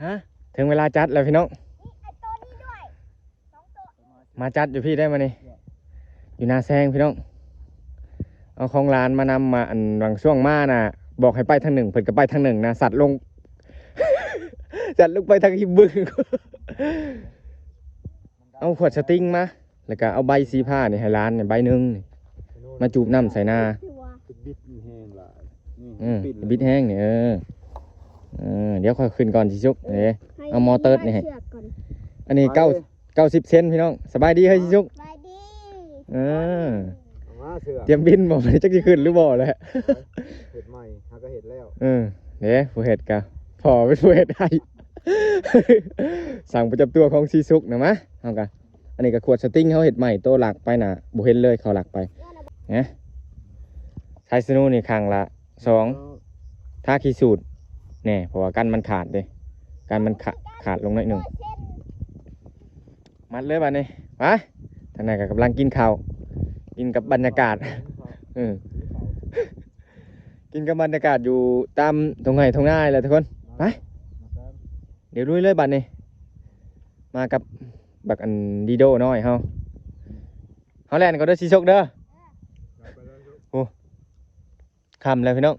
ຮະ ເຖິງເວລາຈັດແລ້ວພີ່ນ້ອງ ມາຈັດຢູ່ພີ້ໄດ້ມານີ້ ຢູ່ນາແຊງພີ່ນ້ອງ ເອົາຂອງຫຼານມານຳ ມາ ອັນ ບາງຊ່ວງມານະ ບອກໃຫ້ໄປທາງໜຶ່ງ ເພິ່ນກໍໄປທາງໜຶ່ງນະ ສັດລົງ ສັດລົງໄປທາງຮິມບຶງ ເອົາຂວດສະຕິງມາ ແລ້ວກໍເອົາໃບສີຟ້ານີ້ໃຫ້ຫຼານນີ້ໃບໜຶ່ງນີ້ ມາຈູບນ້ຳໃສ່ນາ ເປັນບິດແຮງຫຼາຍ ນີ້ ເອີ ເປັນບິດແຮງນີ້ ເອີ ເອີ ດຽວຂ້ອຍຂຶ້ນກ່ອນຊິສຸກ ເອີ ເອົາມໍເຕີດນີ້ໃຫ້ ອັນນີ້ເກົ້າ ເກົ້າສິບເຊັນພີ່ນ້ອງ ສະບາຍດີເຮີຍຊິສຸກ ສະບາຍດີ ເອີ ເອົາມາເຊື່ອ ຕຽມບິນບໍ່ ຈັກຊິຂຶ້ນຫຼືບໍ່ແຫຼະ ເຮັດໃໝ່ ຫາກໍເຮັດແລ້ວ ເອີ ເດ້ ຜູ້ເຮັດກໍພໍ່ເປັນຜູ້ເຮັດໃຫ້ ຊ່າງປະຈຳຕົວຂອງຊິສຸກນະ ມາ ເຮົາກໍ ອັນນີ້ກໍຂວດສະຕິງເຮົາເຮັດໃໝ່ ໂຕລັກໄປນະ ບໍ່ເຫັນເລີຍເຂົາລັກໄປ ນະ ສາຍສະໜູນີ້ຂ້າງລະສອງ ທາຂີ້ສູດແນ່ ເພາະວ່າກັນມັນຂາດເດ້ ກັນມັນຂາດ ຂາດລົງໜ້ອຍໜຶ່ງ ມັດເລີຍບາດນີ້ ໄປ ທາງນັ້ນກໍກຳລັງກິນເຂົ້າ ກິນກັບບັນຍາກາດ ເອີ ກິນກັບບັນຍາກາດຢູ່ຕາມທົ່ງໄຮ່ທົ່ງນາແຫຼະທຸກຄົນ ໄປ ດຽວລຸຍເລີຍບາດນີ້ ມາກັບບັກອັນດີໂດນ້ອຍເຮົາ ເຮົາແລ່ນກ່ອນເດີຊິສົກເດີ ໂອ້ ຄ່ຳແລ້ວພີ່ນ້ອງ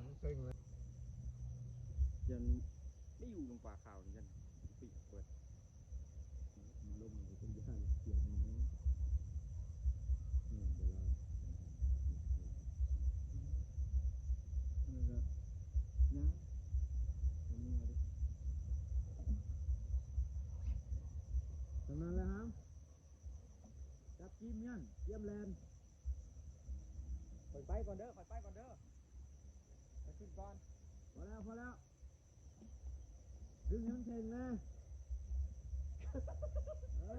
ເທົ່ານັ້ນແຫຼະຫາມ ຈັບຈີມຍັນ ຕຽມແລ່ນ ຂ້ອຍໄປກ່ອນເດີ ຂ້ອຍໄປກ່ອນເດີ ຂ້ອຍຂຶ້ນກ່ອນ ພໍແລ້ວ ພໍແລ້ວ ດຶງໃຫ້ມັນເຄັ່ງແດ່ ເອີ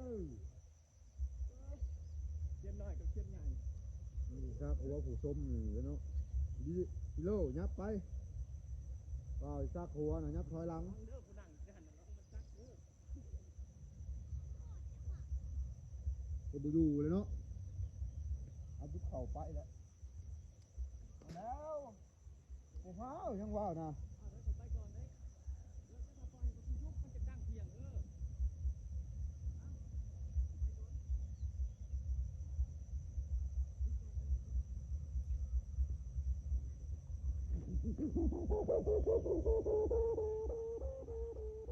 ຂຽນນ້ອຍກັບຂຽນໃຫຍ່ ນີ້ຊາກຫົວຜູ້ຊົມນີ້ເນາະ ດີໂລ ຫຍັບໄປ ເອົາຊາກຫົວນະ ຫຍັບຖອຍຫຼັງ ລອງເດີຜູ້ນັ່ງຢູ່ຫັ້ນນະ ລອງມັນຈັກເດີ ກໍບໍ່ຢູ່ເລີຍເນາະ ເອົາບຸກເຂົ້າໄປແລ້ວ ເອົາແລ້ວ ບໍ່ພາວ ຍັງວ່ານະ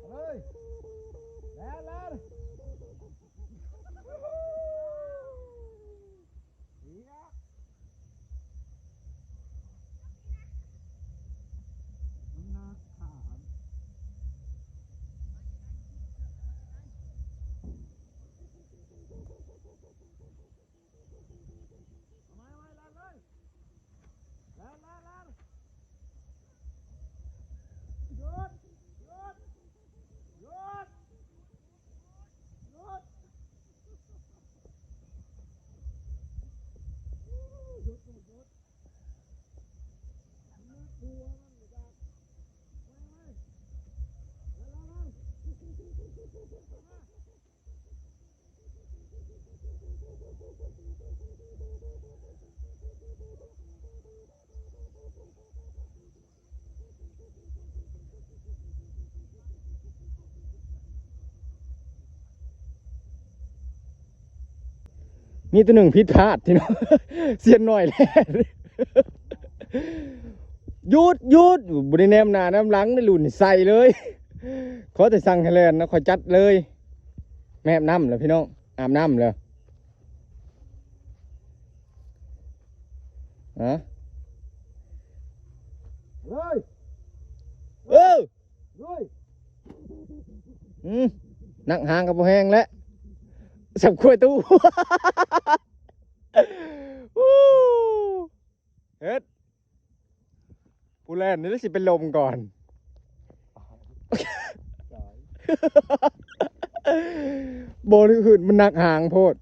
ເຮີ້ຍ ແລ່ນ ແລ່ນ ມີຕົວໜຶ່ງຜິດພາດພີ່ນ້ອງ ຊຽນນ້ອຍແລ່ນ ຢຸດ ຢຸດ ບໍ່ໄດ້ແນມໜ້າແນມຫຼັງໃນລຸ້ນນີ້ໃສ່ເລີຍ ຂໍແຕ່ສັ່ງໃຫ້ແລ່ນນະ ຂ້ອຍຈັດເລີຍ ແມບນ້ຳແລ້ວພີ່ນ້ອງ ອາບນ້ຳແລ້ວ ຮະ ເຮີ້ຍ ເອີ ເຮີ້ຍ ອືມ ນັກຫາງກໍບໍ່ແຮງແຫຼະ ສັບຄວາຍຕູ້ ເຮັດ ຜູ້ແລ່ນນີ້ແຫຼະຊິເປັນລົມກ່ອນ ບໍ່ ຄືມັນໜັກຫາງໂພດ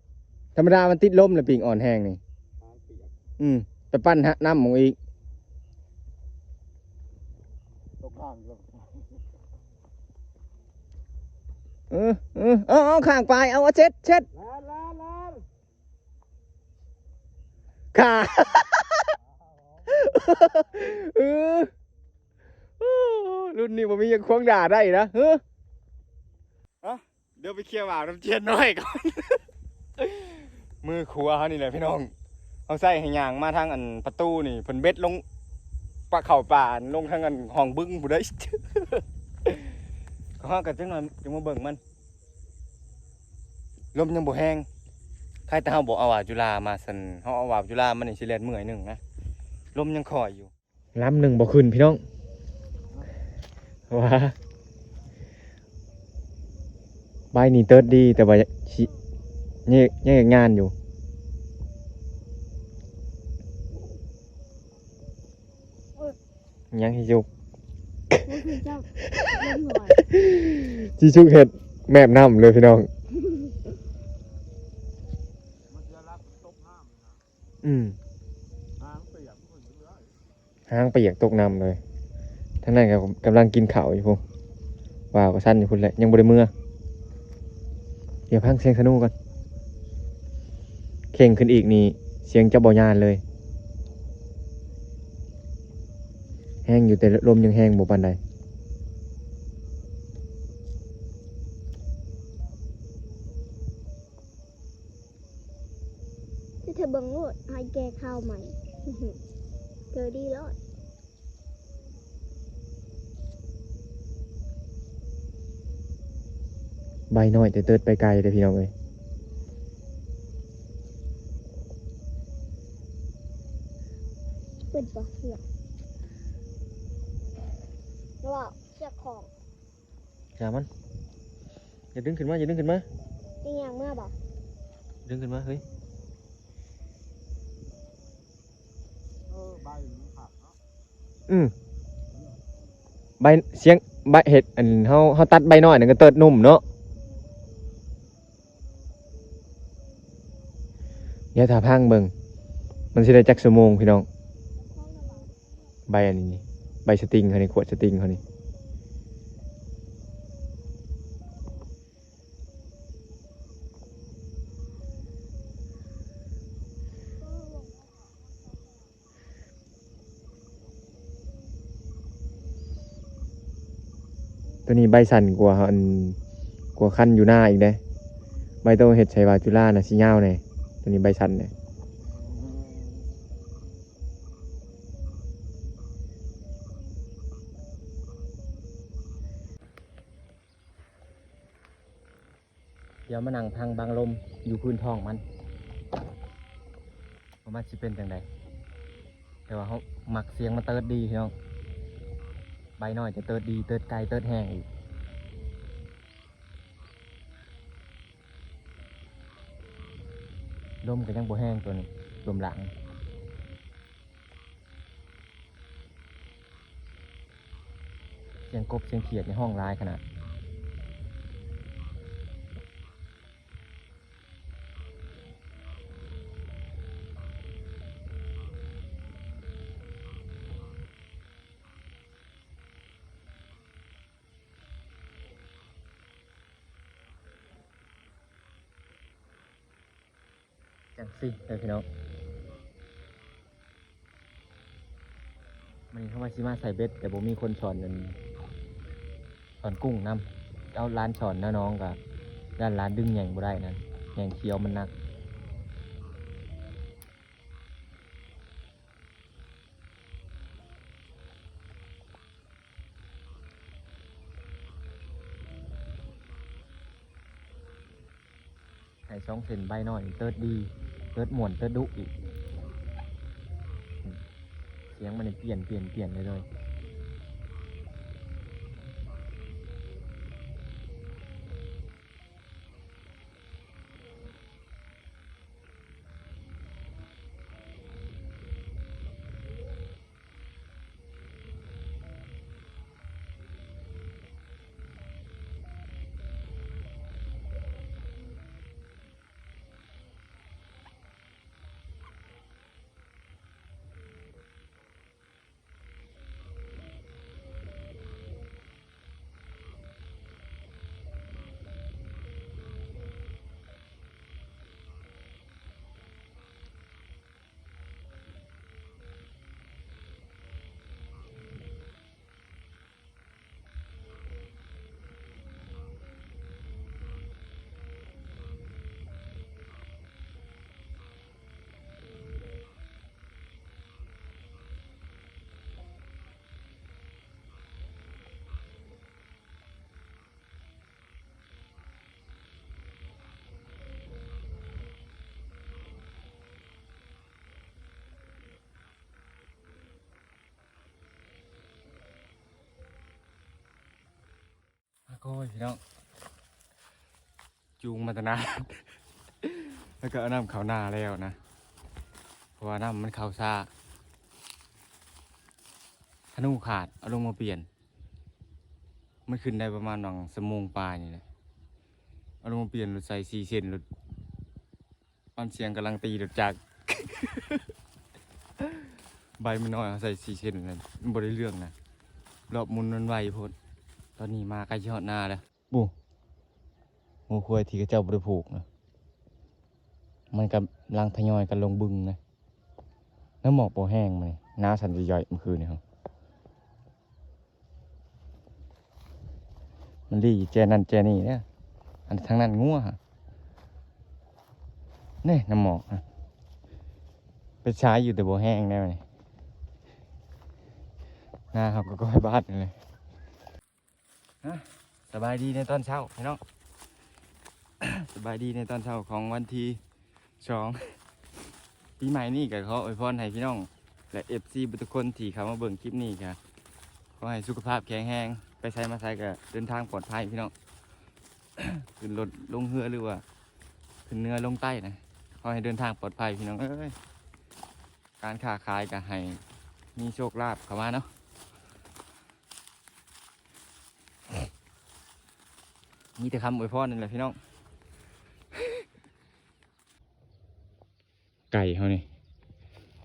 ທຳມະດາມັນຕິດລົມແຫຼະ ປີກອ່ອນແຮງນີ້ ອືມ ໄປປັ່ນຫານ້ຳໝົງອີກ ຕົກຂ້າງ ເອີ ເອີ ເອົາ ເອົາຂ້າງປາຍ ເອົາ ເອົາເຊັດ ເຊັດ ແລ່ນ ແລ່ນ ແລ່ນ ຂາ ເອີ ລຸ້ນນີ້ບໍ່ມີຫຍັງຂວາງໜ້າໄດ້ນະ ເຮີ. ດຽວໄປເຄຍຫວ່າວນຳຈຽນນ້ອຍກ່ອນ. ມືຂວາເຮົານີ້ແຫຼະພີ່ນ້ອງ ເຮົາໃຊ້ໃຫ້ຍ່າງມາທາງອັນປະຕູນີ້ ເພິ່ນເບັດລົງປະເຂົ້າປ່າລົງທາງອັນຮ່ອງບຶງພຸ້ນເດ້. ເຮົາກໍຈັກໜ່ອຍຈຶ່ງມາເບິ່ງມັນ ລົມຍັງບໍ່ແຮງ. ໃຄແຕ່ເຮົາບໍ່ເອົາຫວ່າວຈຸລາມາຊັ້ນ ເຮົາເອົາຫວ່າວຈຸລາມານີ້ຊິແລ່ນເມື່ອຍໜຶ່ງນະ ລົມຍັງຄ່ອຍຢູ່. ລຳໜຶ່ງບໍ່ຂຶ້ນພີ່ນ້ອງ ວ່າໃບນີ້ເຕີດດີ ແຕ່ວ່າຊິ ຍັງ ຍັງເຮັດງານຢູ່. ຍັງຊິຈຸກ ບໍ່ຄືເຈົ້າ ລົງຫຼອຍ ຊິຈຸກເຮັດແມບນ້ຳເລີຍພີ່ນ້ອງ. ອືມ ຫາງປຽກຕົກນ້ຳເລີຍ. ທາງນັ້ນກໍກຳລັງກິນເຂົ້າຢູ່ພຸ້ນ ວ່າວກໍສັ່ນຢູ່ພຸ້ນແຫຼະ ຍັງບໍ່ໄດ້ເມືອ. ດຽວຟັງສຽງສະໜູກ່ອນ ເຄັ່ງຂຶ້ນອີກນີ້ ສຽງຈະບໍ່ຍານເລີຍ. ແຮງຢູ່ ແຕ່ລົມຍັງແຮງບໍ່ປານໃດ. ເຈົ້າເບິ່ງໂລດ ໃຫ້ແກ່ຂ່າວໃໝ່ ເຈົ້າດີໂລດ. ໃບນ້ອຍແຕ່ເຕີດໄປໄກເດ້ພີ່ນ້ອງເອີຍ. ເປັນບໍ່ເຊືອກ ຫຼືວ່າເຊືອກຂອງ ຢ່າມັນ ຢ່າດຶງຂຶ້ນມາ ຢ່າດຶງຂຶ້ນມາ. ຍັງ ຍັງເມືອບໍ່? ດຶງຂຶ້ນມາເຮີ້ຍ. ເອີ ໃບມັນຂາດເນາະ. ອືມ ໃບ ສຽງໃບເຮັດ ອັນ ເຮົາ ເຮົາຕັດໃບນ້ອຍນັ້ນກໍເຕີດໜຸ່ມເນາະ. ດຽວຖ້າຟັງເບິ່ງ ມັນຊິໄດ້ຈັກຊົ່ວໂມງພີ່ນ້ອງ. ໃບອັນນີ້ ໃບສະຕິງເຮົານີ້ ຂວດສະຕິງເຮົານີ້. ໂຕນີ້ໃບສັ້ນກວ່າ ອັນ ກວ່າຄັນຢູ່ນາອີກເດ້. ໃບໂຕເຮັດໃສ່ຫວ່າວຈຸລານະຊິຍາວແດ່ ໂຕນີ້ໃບສັ້ນເດ້. ດຽວມານັ່ງພັງບັງລົມຢູ່ພື້ນທ້ອງມັນ ວ່າມັນຊິເປັນຈັ່ງໃດ. ແຕ່ວ່າເຮົາມັກສຽງມັນເຕີດດີພີ່ນ້ອງ ໃບນ້ອຍຈະເຕີດດີ ເຕີດໄກ ເຕີດແຮງອີກ. ລົມກໍຍັງບໍ່ແຮງ ໂຕນີ້ລົມຫຼັງ. ສຽງກົບສຽງຂຽດນີ້ຮ້ອງຫຼາຍຂະໜາດ. ຈັ່ງຊີ້ເດີພີ່ນ້ອງ ມື້ນີ້ເຮົາວ່າຊິມາໃສ່ເບັດ ແຕ່ບໍ່ມີຄົນສອນ ອັນ ສອນກຸ້ງນຳ. ເອົາຫຼານສອນນະນ້ອງ ກະຢ້ານຫຼານດຶງແຫຍ່ງບໍ່ໄດ້ນັ້ນ ແຫຍ່ງຂຽວມັນໜັກ. ໃຫ້ສອງເສັ້ນໃບນ້ອຍ ເຕີດດີ ເຕີດມ່ວນ ເຕີດດຸອີກ. ສຽງມັນນີ້ປ່ຽນ ປ່ຽນ ປ່ຽນເລີຍ. ເ ໂອ້ຍ ພີ່ນ້ອງ ຈູງມາແຕ່ນານ ແລ້ວກໍເອົານ້ຳເຂົ້ານາແລ້ວນະ ເພາະວ່ານ້ຳມັນເຂົ້າຊ້າ ທະນູຂາດ ເອົາລົງມາປ່ຽນ ມັນຂຶ້ນໄດ້ປະມານຫວ່າງຊົ່ວໂມງປາຍນີ້ແຫຼະ ເອົາລົງມາປ່ຽນ ລົດໃສ່ສີ່ເຊັນ ລົດ ຟັງສຽງກຳລັງຕີລົດຈັກ ໃບມັນນ້ອຍ ເຮົາໃສ່ສີ່ເຊັນນັ້ນ ມັນບໍ່ໄດ້ເລື່ອງນະ ລອບໝຸນມັນໄວໂພດ ຕອນນີ້ມາໃກ້ຊິຮອດນາແລ້ວ ໂອ້ ງົວຄວາຍທີ່ເຂົາເຈົ້າບໍ່ໄດ້ຜູກນະ ມັນກຳລັງທະຍອຍກັນລົງບຶງນະ ນ້ຳໝອກບໍ່ແຫ້ງມື້ນີ້ ໜາສັ່ນສະຫຍອຍເມື່ອຄືນນີ້ ມັນລີ້ແຈນັ້ນແຈນີ້ເດ້ ອັນທາງນັ້ນງົວ ເດ້ ນ້ຳໝອກ ໄປສາຍຢູ່ແຕ່ບໍ່ແຫ້ງແລ້ວນີ້ ນາເຮົາກໍກ້ອຍບາດນີ້ແຫຼະ ສະບາຍດີໃນຕອນເຊົ້າພີ່ນ້ອງ ສະບາຍດີໃນຕອນເຊົ້າຂອງວັນທີສອງ ປີໃໝ່ນີ້ກໍຂໍອວຍພອນໃຫ້ພີ່ນ້ອງ ແລະ ເອັຟຊີ ເບິດທຸກຄົນທີ່ເຂົ້າມາເບິ່ງຄລິບນີ້ ກໍຂໍໃຫ້ສຸຂະພາບແຂງແຮງ ໄປໃສມາໃສກໍເດີນທາງປອດໄພພີ່ນ້ອງ ຂຶ້ນລົດລົງເຮືອ ຫຼືວ່າຂຶ້ນເໜືອລົງໃຕ້ນະ ຂໍໃຫ້ເດີນທາງປອດໄພພີ່ນ້ອງເອີຍ ການຄ້າຂາຍກໍໃຫ້ມີໂຊກລາບເຂົ້າມາເນາະ ມີແຕ່ຄຳອວຍພອນນັ້ນແຫຼະພີ່ນ້ອງ ໄກ່ເຮົານີ້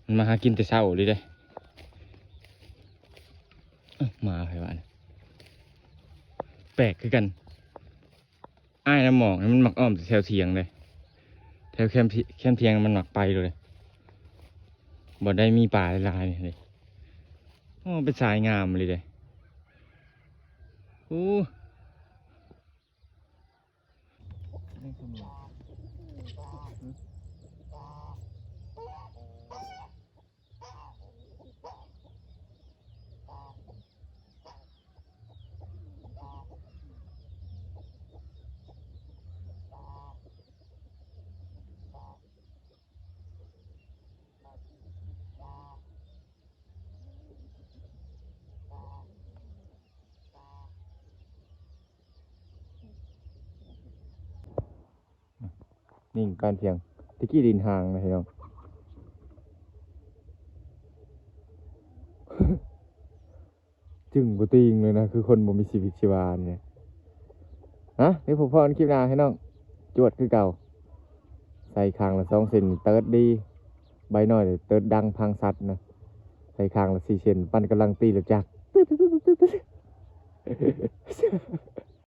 ມັນມາຫາກິນແຕ່ເຊົ້າເລີຍເດ້ ເອີ ໝາໃຜວະ ແປກຄືກັນ ອ້າຍນ້ຳໝອກນີ້ມັນມັກອ້ອມແຖວທຽງເດ້ ແຖວແຄມ ແຄມທຽງມັນມັກໄປໂລດເດ້ ບໍ່ໄດ້ມີປາຫຼາຍໆນີ້ເດ້ ໂອ້ ເປັນສາຍງາມອີ່ຫຼີເດ້ ໂອ້. ນີ້ການທ່ຽງ ແຕ່ກີ້ດິນຫາງນະພີ່ນ້ອງ ຈຶ່ງບໍ່ຕີງເລີຍນະ ຄືຄົນບໍ່ມີຊີວິດຊີວານີ້ນະ ຮະ ໄດ້ພົບພໍ້ກັນຄລິບໜ້າພີ່ນ້ອງ ຈວດຄືເກົ່າ ໃສ່ຂ້າງລະສອງເຊັນ ເຕີດດີ ໃບນ້ອຍເຕີດດັງພັງສັດນະ ໃສ່ຂ້າງລະສີ່ເຊັນ ປັ້ນກຳລັງຕີລົດຈັກ